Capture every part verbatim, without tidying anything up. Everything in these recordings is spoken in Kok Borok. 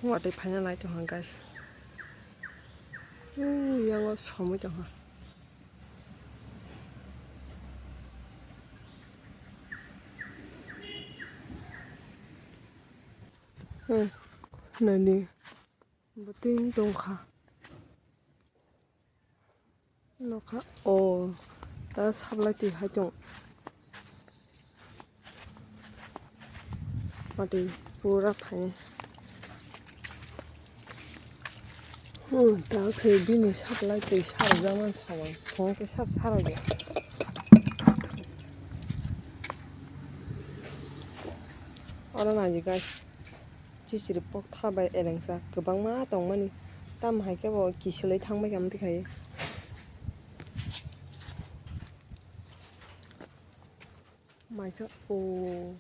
Watwi phaina nai tongkha, guys. Ui, yango somwi tongkha. Hmm, nani bwtwi tongkha. Nokha o ta sablai twi hai tong. Watwi pura phaini. Hmm, ta khe bini sablai twi sarjak man saui. Phone khe sab sarjak. Oro nai di guys. Chichiri pokthar bai elengsa kwbangma tongmani. Tamo hai khe bo kisulwi thangbai kha, amtwi khai. Maisa o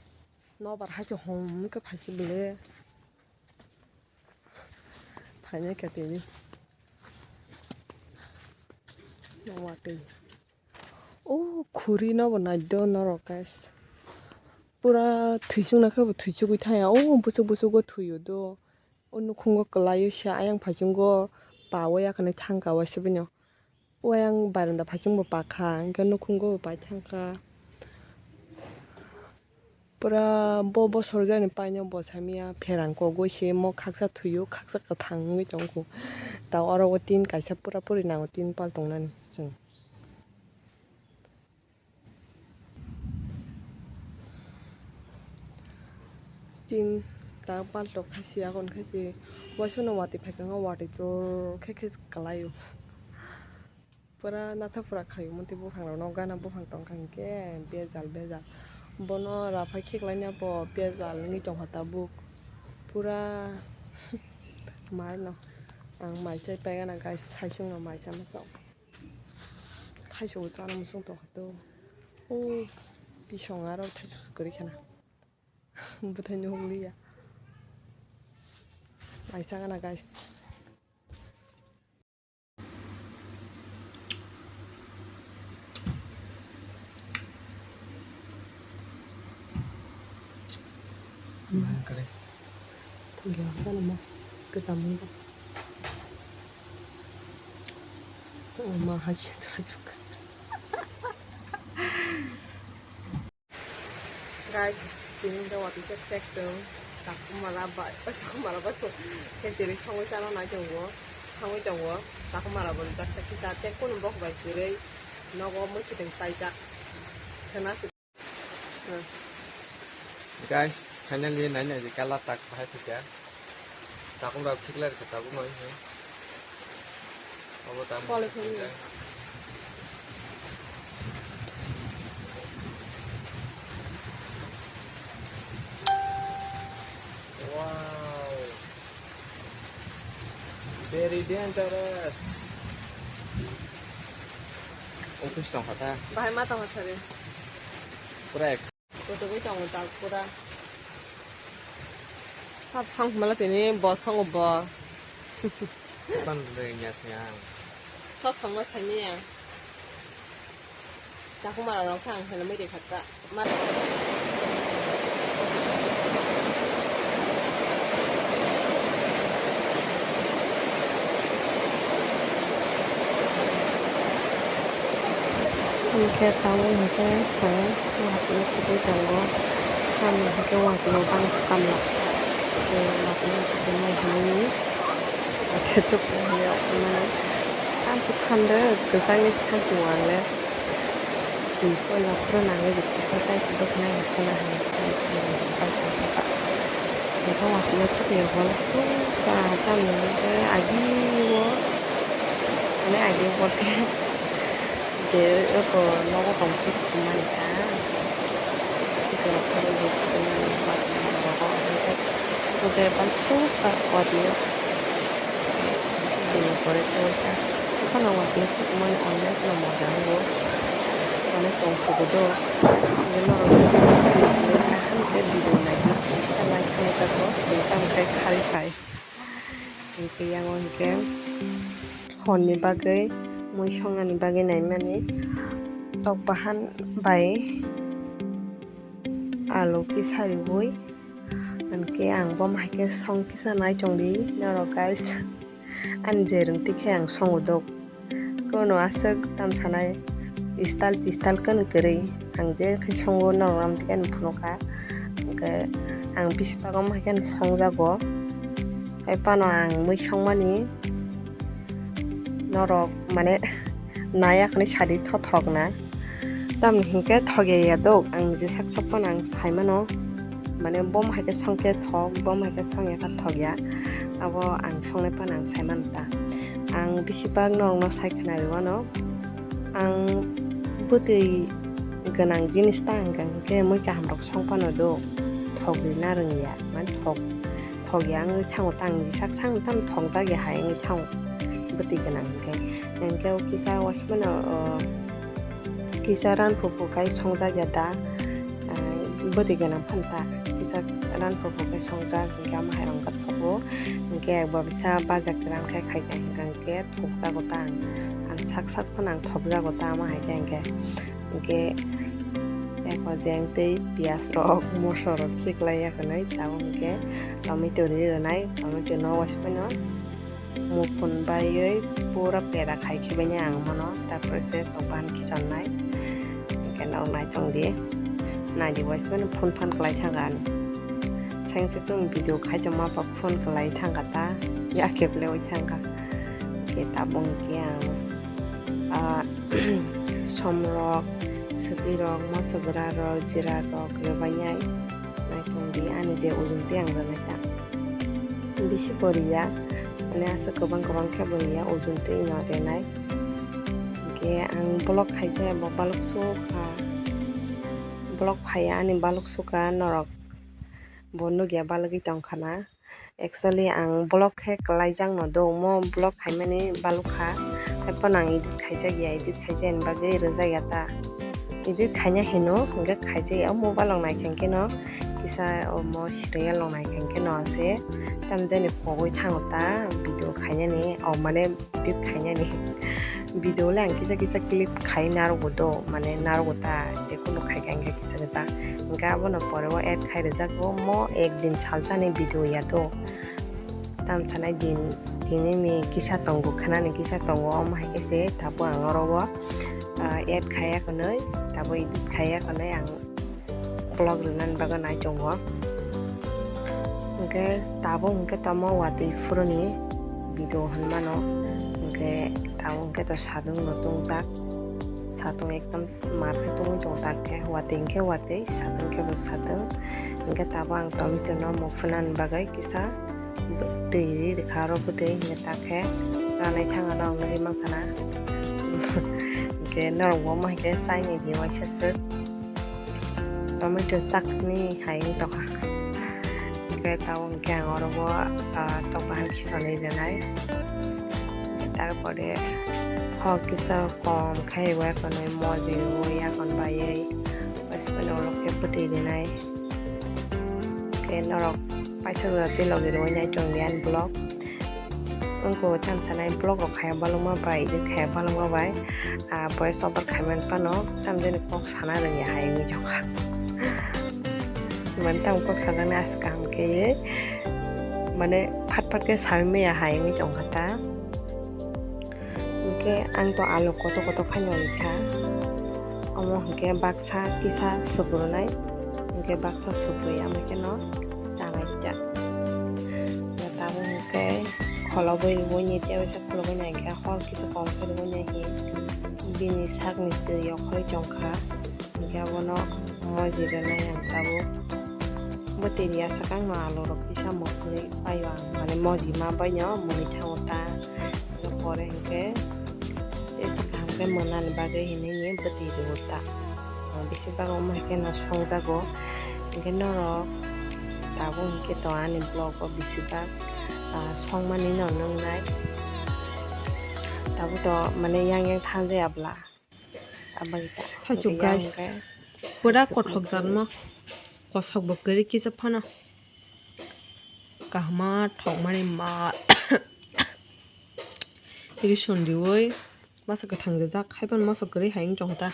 nobar hai se hom khe phaisi bwle. Phainai kha tini. Watwi. O khuri no bo nai do norok, guys. Pura thwichuk na khe bo thwichugwi thaya. O bwswk bwswk o thwi o do. O nukhungo kwlai o se ayang phaichungo pa o yakarwi thangkha waisa bini. O ayang baranda phaichung bo pakha, hwnkhe nukhungo bo pai thangkha. Pura bo bosor jani paino bo samya pherang kogwi se mo khaksa thwi o, khaksa kwthang wngwi tongkhu. Ta oro o tin kaisa pura puri nango tin pal tongnani chwng. Tin ta paltok khaisi, akon khaisi, waisa no watwi phaikha, watwi jor khe khe kwlaio. Pura natha pura khaio, motwi buphang rok no gana buphang tongkha hinkhe bejal bejal. Bono raphai khiklaina bo bejal wngwi tongkha tabuk. Pura ma no ang mai chai paigana, guys, saichung no mai chama chao. Thaichuk bo chana muchung tongkha to. O bisong aro thaichuk kwrwi khana. Bwthai nuhukliya. Mai chagana, guys. Thokya hwnkheno ma kwcham wngkha. Ma hai se tra chuk. Guys, tini hwnkhe watwi sek sek chwng chakhumara bai, chakhumara bai khe chwrwi thangwi chana nai tongo, thangwi tongo, chakhumara bo rijak khe kisa tei kunu bok bai chwrwi nogo mwkhitwng paijak khwna se. Guys, finally nai nai di kala tak bahai thika. Chakhumra khiklai rwkha tabukno, omo tamo. Kole khumni. Wow. Very dangerous. Office tongkha ta. Bahai ma tongkha sari. Pura ex- Kutugwi tongo tak pura. Sat song mala tini bo songo bo. Ban le nya siang. Sat song ma sani ya. Chakhumara rok kha ang helmai de khatta. Ma- Hwnkhe tabuk hwnkhe chwng watwi tugwi tongo. Tamni hwnkhe watwi o bangsa kamla. Tei watwi o kubunai hinwi watwi tubunai hinwi rwkhe mani. Tamchi thando kwchangni se thanchi wang le. Twi poila phuru nangwi rwkhe tei taisi bwkhwnai bo suna hinwi twi poila se pai tongkha. Hwnkhe watwi o tubui o bolong sukha tamni hwnkhe agi o, mane agi o bolte je eko nogo tongphuru kutumani ta sikla phuru je kutumani watwi o rogo hwnkhe o je bangso watwi o. Bini pore khe waisa phano watwi kutumani onek no moja wngo, onek tongthogo do. Hwnkhe norok video kaham khe video naidi, kisa like khamjago, chwng tamo khe kharwi phai. Hwnkhe yang o hwnkhe horni bagwi mui songnani bagwi naimani tok bahan bai alu kisa riui. Hwnkhe ang bo hai khe song kisa nai tongdi norok guys. Ani je rwngtwi khe ang songo dok. Kono aswk tam sanai style pistal kono kwrwi. Ang je khe songo norok ram twi khe phunukha. Hwnkhe ang bisi bagwi hai khe songjago. Hai phano ang mui songmani norok mane naya khwnwi sadi thothok na. Tamni hinkhe thogya ya dok, ang je sak sak phano ang sai mano. Mane bom hai khe song khe thok, bom hai khe song ya khe thok ya. Abo ang songnai phano ang sai mano ta. Ang bisi bak norokno sai khna rwano. Ang bwtwi gwnang jinis ta hwnkha hwnkhe mui kaham rok song phano do. Thok rwna rwngya, mane thok, thok ya wngwi thango ta, ang je sak sak tam thok jak ya hai wngwi thango. Bwtwi gwnang hwnkhe, hwnkhe o kisa waisa phano, o, kisa ran phupu kai songjak ya da, ah, bwtwi gwnang phano ta, kisa ran phupu kai songjak, hwnkhe ama hai rang kha thogo, hwnkhe bo bisa baja kwran khai khai kha, hwnkhe thokjago ta ang, ang sak sak phano ang thokjago ta ama hai khe, hwnkhe, hwnkhe eko jeng tei piyaj rok, moso rok khiklai ya hwnwi tabuk hwnkhe tomato ri rwnai, tomato no waisa phano. Muphun baiwi pura pera khai khe bini ang mano, tarpore se tokbahan khichonnai. Hwnkhe norok naitong di, naidi bai se mani phun phan kwlai thangkha ani. Sengse chwng video khai tongma ba phun kwlai thangkha ta, ya khe blewi thangkha. Hwnkhe tabuk hwnkhe ang, ah, somrok, swtwi rok, moso gwra rok, jira rok rwbainai. Naitong di ani je ujung tei ang rwnai ta. Bisi bo riya, mane aswk kwbang kwbang khe bo riya, ujung twi no renai. Hwnkhe ang vlog khaijak bo balok sukha, vlog phaiya ani balok sukha norok bo nukya balogwi tongkha na. Actually ang vlog khe kwlaijak no do, omo vlog khaimani balok kha, hai phano ang edit khaijak ya, edit khaijak ni bagwi rwjak ya ta. Edit khaina hino hwnkhe khaijak ya, omo balok naikha hwnkhe no kisa omo serial rok naikha hwnkhe no se tamjani pogwi thango ta video khainani, o mane edit khainani. Video le ang kisa kisa clip khai narogo do, mane narogo ta, je kunu khai khai hwnkhe kisa kisa. Hwnkhe abono pore o add khai rwjago, mo ek din salsani video ya do. Tam sanai din, tini ni kisa tongo, khwnani kisa tongo, omo hai khe se tabuk ang oro o, ah, add khai ya hwnwi, tabuk edit khai ya hwnwi ang vlog rwnani bagwi nai tongo. Hwnkhe tabuk hwnkhe tamo watwi phuruni video hwnmano, hwnkhe tabuk hwnkhe to sadung no tongjak, sadung ekdom mar khe tongwi tongo ta khe, watwi hwnkhe watwi, sadung khe bo sadung. Hwnkhe tabuk ang tomato no muphunani bagwi kisa twi ri rwkha oro bwtwi hwnkhe ta khe ranai thang ano ang nugwi mankha na. Hwnkhe norok bo omo hai khe chainai di waisa swk. Tomato chutney hai wng tongkha. Hwnkhe tabuk hwnkhe ang oro o, ah, tokbahan khichonwi rwnai. Tarpore hor kisa kom khai bo ekhonwi moji rwui yakon baiwi waisa phano ulo khe bwtwi rwnai. Hwnkhe norok paithak jora tei logi rwui nai tongdi ani vlog. Wngkha tam sanai vlog rok khaya balokma bai, edit khaya balokma bai, ah, voice over khaimani phano tamjani kok sana rwngya hai wngwi tongkha. Mane tamo kok sajaknai aswk kaham khe, mane phat phat khe saui maya hai wngwi tongkha ta. Hwnkhe ang to alu kotor kotor khaino rikha. Omo hwnkhe baksa kisa sukrunai, hwnkhe baksa sukrui ama kheno chanai ta. Tabuk hwnkhe kholobwi rwui ni tei waisa kholobwi nai khe hor kisa kom khe rwui nai hi bini sakni twi yokhorwi chongkha. Hwnkhe abono moji rwnai ang tabuk. Bwtwi riya swkang no alu rok kisa mwkhwlwi paio ang, mane moji ma baino mwnwi thango ta. Pore hwnkhe tei kaham khe mwnani bagwi hinwi ni bwtwi rwo ta. Ang bisi bagwi omo hai kheno songjago. Hwnkhe norok tabuk hwnkhe to ani vlog o bisi bak, ah, songmani no nungnai. Tabuk to mane yang yang thangjaya bwla. Abagwi ta. Thaichuk hwnkhe guys. Yang khe pura aswk kothok nukwi. Janma. Kosok bo kwrwi kisa phano. Kahma thokmani ma. Rison riui masa kwthang rijak, haiphano masa kwrwi hai wng tong ta.